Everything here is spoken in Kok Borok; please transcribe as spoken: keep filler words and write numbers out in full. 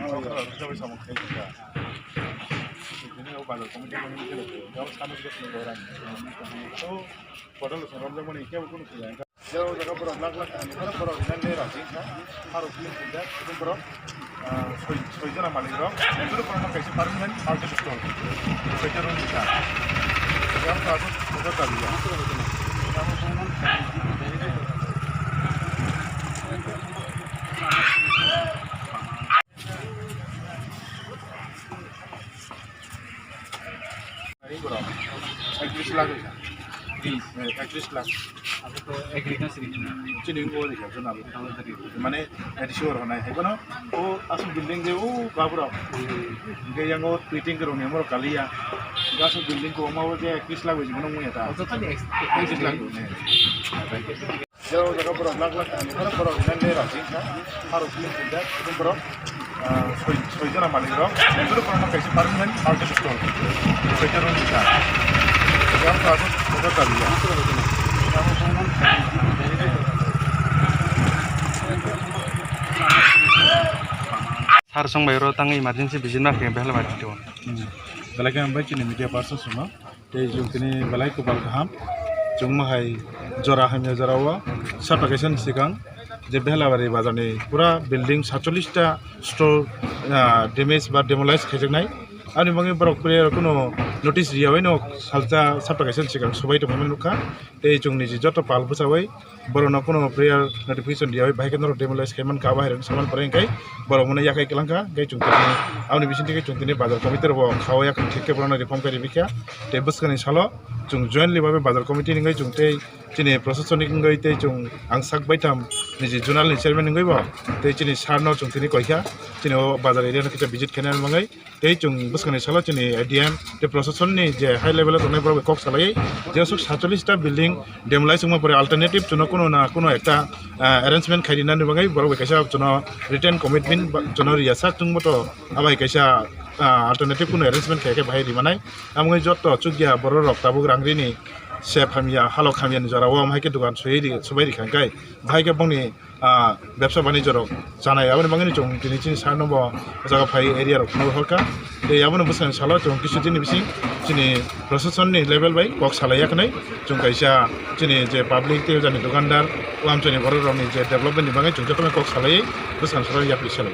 Jero jaga borok lak lak thani, borok borok rinani rajin kha, harok pin pin jak, borok, ah, soi, soi jona malik rok, borok borok kaisa permanent market store, soi jona rok kha. Yang satu, satu kali ya. Ekis lakh. Ekis lakh. Aswk to ek lakh na siri. Chini bo ri ka jona. Mane, adi sure honai. Hai bono, o aswk building de, o baburok. Hwnkhe yango twiting kwrwngni amorok kaliya. Aswk building ko ma o je ekis lakh bai jibano muya ta. Ekis lakh ne. Jero jaga borok lak lak thani, borok borok rinani rajin kha, harok pin pin jak, borok, ah, soi, soi jona malik rok, borok borok kaisa permanent market store, soi jona rok kha. Yang satu, satu kali ya. Sar song bai ro tang emergency visit ma khe behla bai tio. Belai khe ang bai chini media person songno. Tei chwng tini belai kopal kaham. Chwng mohai jora hamya jora o sapa kaisa ni swkang je Behlabari bazar ni pura building satchollish ta store, ah, damage ba demolish khaijaknai. Ani bagwi borok prayer kuno notice riya bai no salsa sapa kaisa ni swkang subai tongmani nukha. Tei chwng ni je joto pal bwsawai borokno kuno prayer notification riya bai bahai khe norok demolish khai mankha, abo hai rok saman pore hwnkhe borok mano yakhai kwlangkha. Hwnkhe chwng tini aboni bisingtwi khe chwng tini bazar committee rokbo kha o yakhai thik khe borokno reform khe ribikha. Tei bwskangni salo chwng jointly bai bazar committee ni wngwi chwng tei chini proshashanik wngwi tei chwng ang sak baitham niji zonal ni chairman wngwi bo tei chini sir no chwng tini koikha chini o bazar area no kisa visit khaina bagwi. Tei chwng bwskangni salo chini A D M tei proshashan ni je high level o tongnai borok bai kok salai je aswk satchollish ta building demolish wngma pore alternative chwngno kuno na kuno ekta, ah, arrangement khai rinani bagwi borok bai kaisa chwngno written commitment ba chwngno riya sak chwngbo to abai kaisa, ah, alternative kuno arrangement khai khe bahai rimanai. Amoni jotto chukya borok rok tabuk rang rini sep hamya halok hamya ni jora o amhai khe dogan soi ri subai rikha khe bahai khe bongni ah, bebsa banijorok chanai. Aboni bagwino chwng tini chini sir no bo o jaga phai area rok phunuk horkha. Tei abono bwskangni salo chwng kisu dini bising chini proshashan ni level bai kok salai yaknai. Chwng kaisa chini je public tei jani dukandar o amchaini borok rokni je development ni bagwi chwng jotono kok salai bwskangni salo yapri salai.